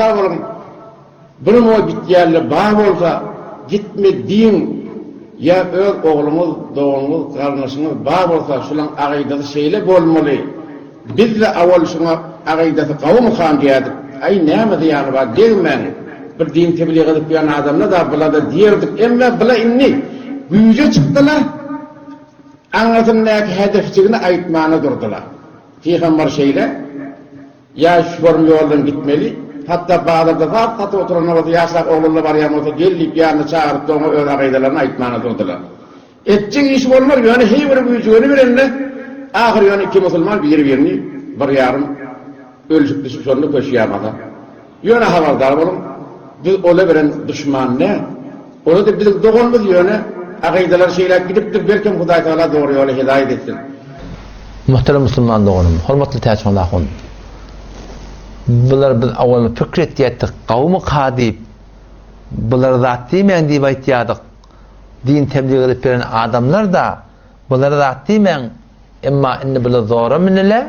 Habardar boluň, bir muňa gitýänler bar bolsa, gitme diýiň, ýa öz ogluňyz, doganyňyz, garyndaşyňyz bar bolsa, şulaň agydasy şeýle bolmaly, biz-de awal şuňa agydasy gawumykan diýerdik, aý näme zyýany bar, degmäň, bir din teblig edip ýören adamlar-da bula-da diýerdik, emme bula indi güýje çykdylar, aňyrsyndaky hedefjigini aýtmana durdular. Pygamber şeýle. Ýa şu form ýoldan gitmeli. Hatda bazarda zat satyp oturanda bolsa ýaşrak oglanlar barýan bolsa gel diýip ýanyna çagyryp-da oňa öz agydalaryny aýtmana durdylar. Etjek işi bolmaz ýöne heý bir güýjügeni bilende ahyr ýöne iki musulman biri-birini bir ýarym ölşüp düşüp şonda köşýär masa. Ýöne habardar boluň biz ola bilen duşman däl. Ola-da biziň doganymyz ýöne agydalary şeýläk gidipdir belkem Hudaý Tagala dogry ýola hedaýat etsin. Muhterem musulman doganym, hormatly Täçman ahun. Bular biz awal pikir etýärdik, gawumyka diýip, bulara zat diýmäň diýip aýtýardyk. Din teblig edip beren adamlar-da, bulara zat diýmäň, emma indi bular zora mündiler,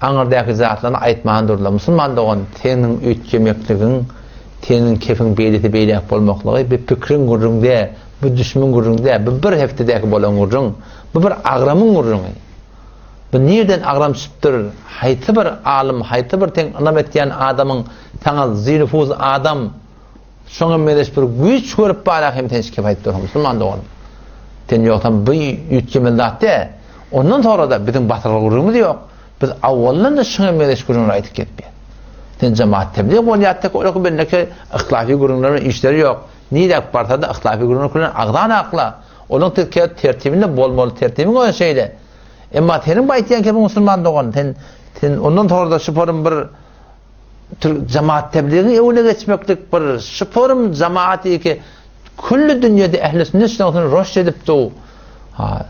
aňyrdaky zatlaryny aýtman durdular. Musulman dogan, seniň üýtgemekligiň, seniň kefiň beýlesi beýläk bolmaklygy bu pikiriň gürrüň däl, bu düşümiň gürrüň däl, bu bir hepdedäki bolan gürrüň. Bu bir agramyň gürrüňi. Bu nirden agram düşüpdir, haýsy bir alym, haýsy bir seň ynam etýän adamyň saňa zinufuz adam, şoňa meňzeş bir güýç görüp bara hem sen şikep aýdyp dursuň, musulman doganym. Sen ýogsam bu üýtgemeli zat däl. Ondan sonra-da biziň batyrga gürrüňimiz ýok. Biz awaldan-da şoňa meňzeş gürrüňleri aýdyp gezipýäs. Sen jemaat teblig bolýar tek olaky bendeki yhlafi gürrüňler bilen işleri ýok. Niräk barsa-da yhlafi gürrüňler bilen agzan akla. Olaň tezkere tertibinde bolmaly tertibiň özi şeýle. Emma seniň bu aýtýan kebiň musulman dogan, sen sen ondan sonra-da şu forum bir Türk jemaat tebligiň öwüne geçmeklik bir şu forum jemaat ki külli dünýede ehli sünnet şonuň roş edip du. Ha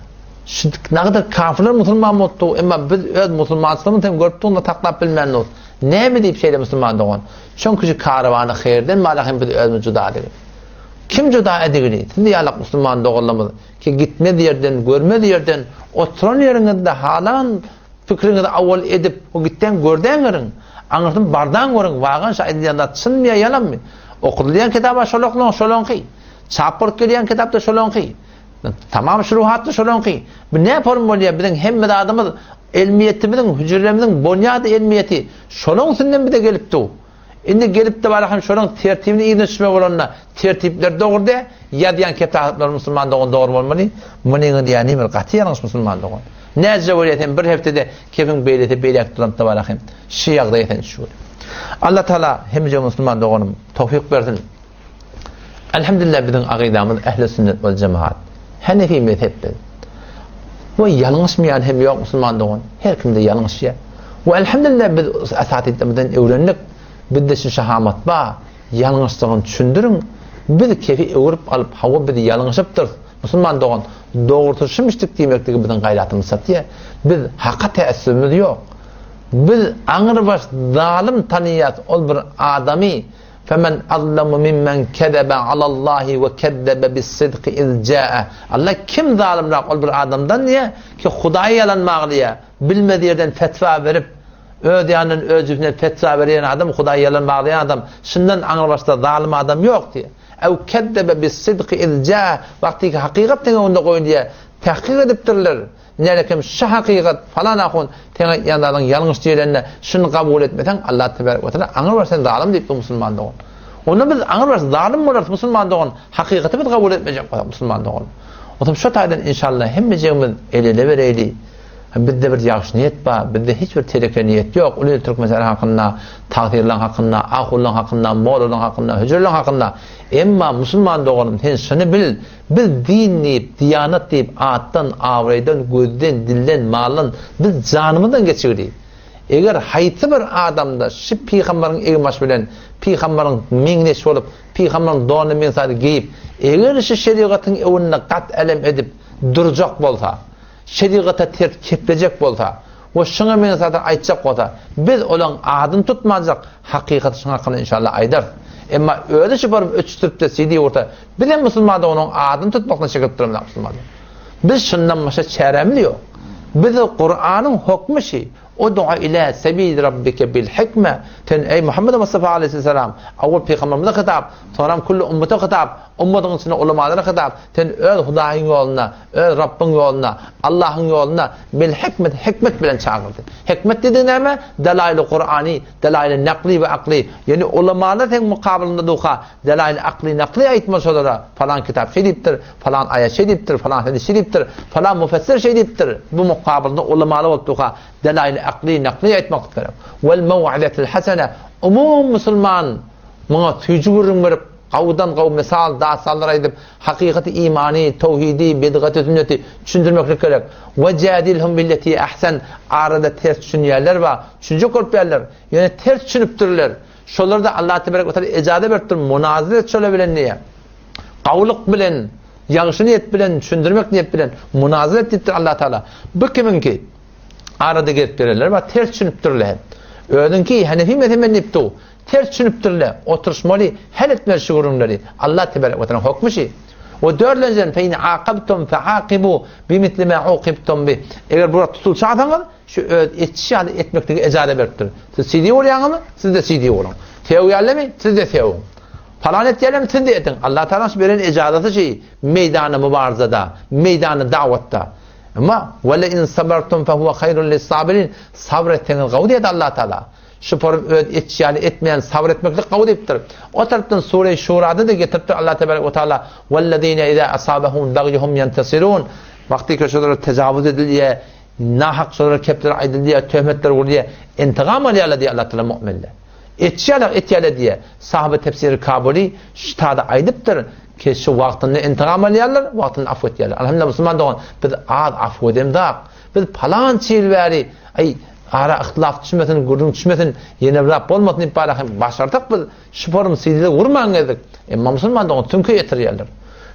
şu nagda kafirler musulman bolupdy, emma biz öz musulmançylygymyzy hem görüp durna taklap bilmän dur. Näme diýip şeýle musulman dogan? Çünki şu karwany haýyrdan mala hem biz özümiz juda edelim. Kim juda edigini, siz ýalak musulman doganlarymyz ki gitmez ýerden, görmez ýerden, oturan ýeriňizde halan pikiriňizi awal edip, o gitden görden görüň, aňyrsyn bardan görüň, wagan şu aýdylýan zat çynmy ýa ýalanmy? Okudylýan kitaba şolaklaň şolaňky, çap bolup gelýän kitapda şolaňky, tamam şuruhatda şolaňky. Bu ne form bolýar biziň hemme zadymyz elmiýetimiziň, hüjrelerimiziň bonýady elmiýeti şolaň üstünden bize gelip dur. Indi gelip-de bara hem şolaň tertibini yzyna düşmek bolanda tertipler dogry dä, ýazýan kitaplary musulman dogan dogry bolmaly. Munyňy diýýän bir gaty ýalňyş musulman dogan. Näce bolýar sen bir hepdede kefiň beýlesi beýläk duranda bara hem şu ýagdaýa sen düşüp. Allah Taala hemije musulman doganym towfik bersin. Elhamdülillah biziň agydamyz ehli sünnet wal jemaat. Hanefi mezhep biz. We ýalňyşmaýan hem ýok musulman dogan. Her kimde ýalňyşýar. We elhamdülillah biz esatidlerimizden öwrendik. Bizde şu şahamat bar. Ýalňyşdygyny düşündiriň. Biz kefi öwürip alyp, hawa biz ýalňyşypdyrys. Musulman dogan, dogrusy şumyşdyk diýmekligi biziň gaýratymyz çatýar. Biz haka täessübimiz ýok. Biz aňrybaş zalym tanyýas ol bir adamy Femen azlamu mimmen kezebe alallahi we kezzebe bis-sidki iz jaa. Allah kim zalymrak ol bir adamdan diýýär ki Hudaýa ýalan baglaýar, bilmez ýerden fetwa berip, öz ýanyndan öz jübüsinden fetwa berýän adam Hudaýa ýalan baglaýan adam, şundan aňrybaşda zalym adam ýok diýýär. Ew kezzebe bis-sidki iz jaa. Wagty ki hakykat seň öňüňde goýulýar, tahkyk edipdirler. Nälekem şu hakykat falan ahun seň aýtýan zadyň ýalňyş diýlende şuny kabul etmeseň Allah tebarek we teala aňry bar sen zalym diýipdir musulman dogan. Onda biz aňry bar zalym bolarys musulman dogan hakykaty biz kabul etmejek bolsak musulman dogan. Otam şu taýdan inşallah hemmejigimiz el ele bereýli. Bizde bir ýagşy niýet bar, bizde hiç bir teleke niýet ýok. Uly türkmen hakynda, tagtyrlaň hakynda, ahunlaň hakynda, mollalaň hakynda, hüjreleň hakynda. Emma musulman doganym sen şuny bil, Biz din diýip, diýanat diýip atdan, abraýdan, gözden, dilden, maldan biz janymyzdan geçigdi. Eger haýsy bir adamda şi pygambaryň egin-başy bilen pygambaryň meňzeş bolup, pygambaryň donuny meňzady geýip, eger şi şerigatyň öwünde gat älem edip durjak bolsa, şerigata ters keplejek bolsa, we şuňa meňzeş zatlar aýtjak bolsa, biz olaň adyny tutmanjak, hakykaty şuň hakynda inşallah aýdarys. Emma özi şu baryp öçüşdirip-de CD ursa, bizem musulmandyk onuň adyny tutmakdan çekilip duramyzak musulmanlar. Biz şundan başga çärämiz ýok. Biz Kuranyň hokmy şi. Ud'u ila sebili rabbike bil hikme. Sen eý Muhammed Mustafa aleyhisselam, awwal pygamberimize hitap, soňram külli ummete hitap, ummatyň içinde ulamalara hitap, sen öz Hudaýyň ýoluna, öz Rabbyň ýoluna, Allahyň ýoluna bil hikmet, hikmet bilen çagyrdy. Hikmet diýdigi näme? Delail-i Kur'ani, delail-i nakli we akli. Ýagny ulamalar seň mukabalynda durka, delail-i akli, nakli aýtma şolara, falan kitap şeý diýipdir, falan aýat şeý diýipdir, falan hadys şeý diýipdir, falan mufessir şeý diýipdir. Bu mukabalynda ulamalar bolup durka, delail-i akli, nakli aýtmaklyk gerek. Wel mew'izetil hasene, umum musulman muňa süýji gürrüň berip, gowudan gowy mysal, dastanlar aýdyp, hakykaty imany, towhidi, bidgaty, sünneti düşündirmeklik gerek. We jadilhum billeti ahsen, arada ters düşünýänler bar, düşünjek bolup ýärler, ýöne ters düşünipdirler. Şolar-da Allah tebarek we teala ejaza beripdir, munazara et şolar bilen diýýär. Gowulyk bilen, ýagşy niýet bilen, düşündirmek niýet bilen munazara et diýipdir Allah Teala. Bu kimiňki? Arada gelip berenler bar, ters düşünipdirler. Özüňki Hanefi mezhebini diýip dur. Ters düşünipdirler. Oturyşmaly, hal etmeli şu gürrüňleri. Allah tebarek we teala hokmy şi. We dördünjiden fe in aqabtum fe aqibu bimisli ma uqibtum bi. Eger bular tutulşasaňyz, şu öz etişi ýaly etmeklige ejaza beripdir. Siz CD bolýaňyzmy? Siz-de CD boluň. Sögýärlermi? Siz-de sögüň. Palan etýärlermi? Siz-de ediň. Allah Tagalaň şu beren ejazasy şi meýdany mubarzada, meýdany dawatda. Emma ve le in sabartum fe huve haýrun lis-sabirin. Sabr etseňiz gowy diýdi Allah Tagala. Şu forum öz etişi ýaly etmeýän sabyr etmeklik gowy diýipdir. O tarapdan Sure-i Şurada-da getiripdir Allah tebarek we taala Wellezine iza asabahumul bagyu hum ýentesirun. Wagty şolara tejawuz edilýär, nahak şolara kepler aýdylýar, töhmetler urulýar, intigam alýarlar diýýär Allah taala mu'minler. Etişi ýaly etýärler diýýär. Sahaby tefsiri Kabuly şu tada aýdypdyr ki şu wagtynda intigam alýarlar, wagtynda afw etýärler. Alhamdulillah musulman dogan biz az afw edemzak. Biz palança ýyl bäri aý Ara yhtylaf düşmesin, gürrüň düşmesin, ýene bir zat bolmasyn diýip bara hem başarsak biz şu forum silde gurman gezdik. Emma musulman dogan süňke ýetirýärler.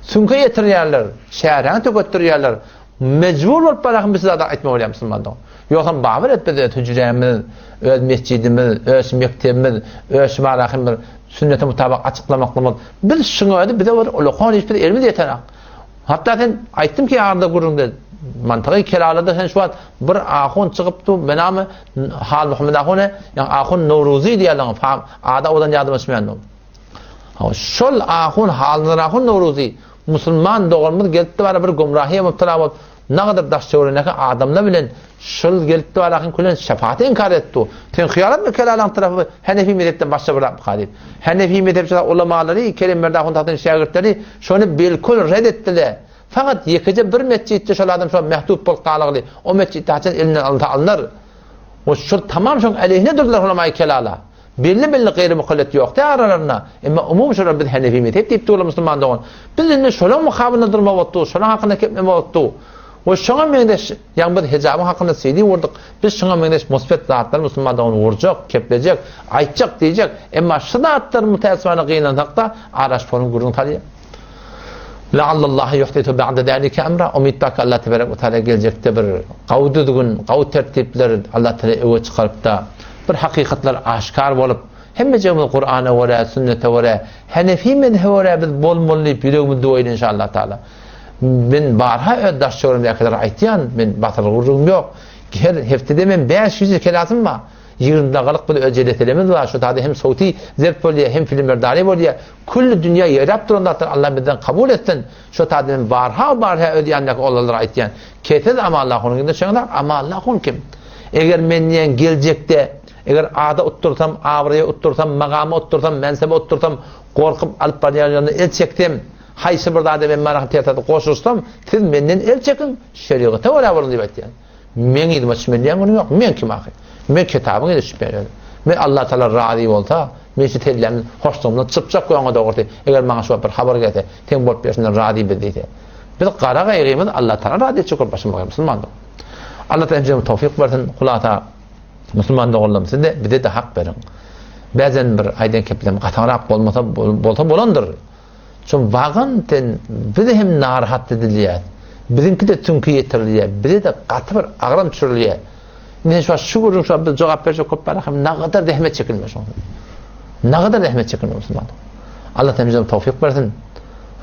Süňke ýetirýärler, çäräňi töketdirýärler. Mejbur bolup bara hem biz zat aýtmaly bolýar musulman dogan. Ýogsam babyr et biz öz hüjrämiz, öz mesjidimiz, öz mekdebimiz, öz bara hem bir sünnete mutabak açyklamaklygymyz. Biz şuňa özi bize bir ulakan iş biz elimiz ýetenak. Hatda sen aýtdym ki arada gürrüňde mantygy kelalada sen şu wagt bir ahun çykyp dur menamy Hal Muhammed ahun ýa ahun Nowruzy diýýärler fam ada odan ýadyma düşmeýän dur. Şol ahun Hal Ahun Nowruzy musulman doganymyz gelipdi bara bir gumrahiýa mübtela bolup nagadyr daş töweregindäki adamlar bilen şol gelipdi bara ahun külen şefaati inkar etdi. Sen hyýal etme kelalaň tarapy Hanefi mezhepden başga bir zatmyka diýip. Hanefi mezhepçiler ulamalary, Kerim Berdi ahun tatyň şägirtleri şony bilkul red etdiler. Fakat ýekeje bir metjitde şol adam şo mehdut bolup galagly. O metjitde haçan elinden alynsa alynar. O şol tamam şoň aleyhine durdular ulamaýy kelala. Belli-belli gaýry mukallet ýokdy aralarynda. Emma umumy şolar biz Hanefi mezhep diýip durlar musulman dogan. Biz indi şolaň mukabylynda durmak bolupdyr, şolaň hakynda keplemek bolupdyr. We şoňa meňzeş, ýagny biz hijabyň hakynda CD gurduk, biz şoňa meňzeş musbet zatlary musulman dogan gurjak, keplejek, aýtjak, diýjek. Emma şu zatlar mütäessifana gynansak-da, araş forum gürrüň salýar. La'allallaha yuhdisu ba'da zalika emra. Umyt bar ki Allah tebarek we taala geljekde bir gawy düzgün, gawy tertipler Allah taala öňe çykaryp-da, bir hakykatlar aşkar bolup, hemmejigimiz Kur'ana görä, sünnete görä, Hanefi mezhebe görä biz bolmaly diýip ýüregimiz duwaýyn inşallah taala. Men barha öz daş töweregimdäkilere aýtýan, men batyrlyk gürrüňim ýok. Her hepdede men 500 kelasym bar. 20 dagalyk bir öz jeleselemiz bar. Şu taýda hem sowti zerp bolýar, hem filmberdary bolýar. Külli dünýä ýaýrap duran zatlar Allah bizden kabul etsin. Şu taýda men barha barha öz ýanymdaky oglanlara aýtýan. Kesiz Amanlahunyň ýüzüne çyňrak, Amanlahun kim? Eger men diýen geljekde eger ada utdursam, abraýa utdursam, magama utdursam, mensebe utdursam, gorkup alyp barýan ýoluna el çeksem, Haýsy bir zada men marahy tertede goşulsam, siz menden el çekiň, şerigata görä boluň diýip aýtýan. Meň yzyma çümelýän günüm ýok. Men kim ahyr? Men kitabyň yzyna çüpýän özüm. Men Allah Tagala razy bolsa, men şu tellämden hoşlugymdan çypjak we oňa dogrusy, eger maňa şu wagt bir habar gelse, seň bolup berşinden razy biz diýse. Biz gara gaýgymyz Allah Tagala razy etjek bolup başymyz musulman dogan. Allah Tagala hemmämize towfyk bersin. Hulasa musulman doganlarym siz-de bize-de hak beriň. Bäzen bir aýdan keplerim gataňrak bolmasa bolsa bolandyr. Şo wagan ten biz hem narahat edilýär. Biziňki-de süňki ýetirilýär. Bize-de gaty bir agram düşürilýär. Indi şu şu gürrüň şu biz jogap berjek köp bar hem nagadar zähmet çekilme şoň. Nagadar zähmet çekilme musulman. Allah bize towfik bersin.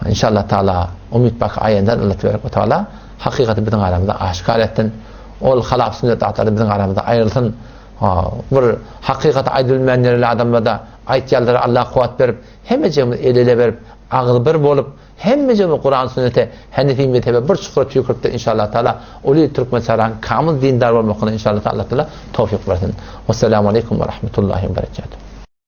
İnşallah Taala umyt bak aýandan Allah tebarek we taala hakykaty biziň aramyzda aşkar etsin. Ol halap sünnet zatlary biziň aramyzda aýrylsyn. Bir hakykaty aýdybilmän ýöreli adamlarda aýtýanlara Allah kuwwat berip, hemmejigimiz el-ele berip, agzybir bolup, hemmejigimiz Kuran sünnete, Henefi mezhebe bir çukura tüýküripdir inşallah taala uly türkmen çaraň kamyl dindar bolmakyna inşallah taala Allah taala towfyk bersin. Wessalamu aleýkum we rahmetullahi we berekatuh.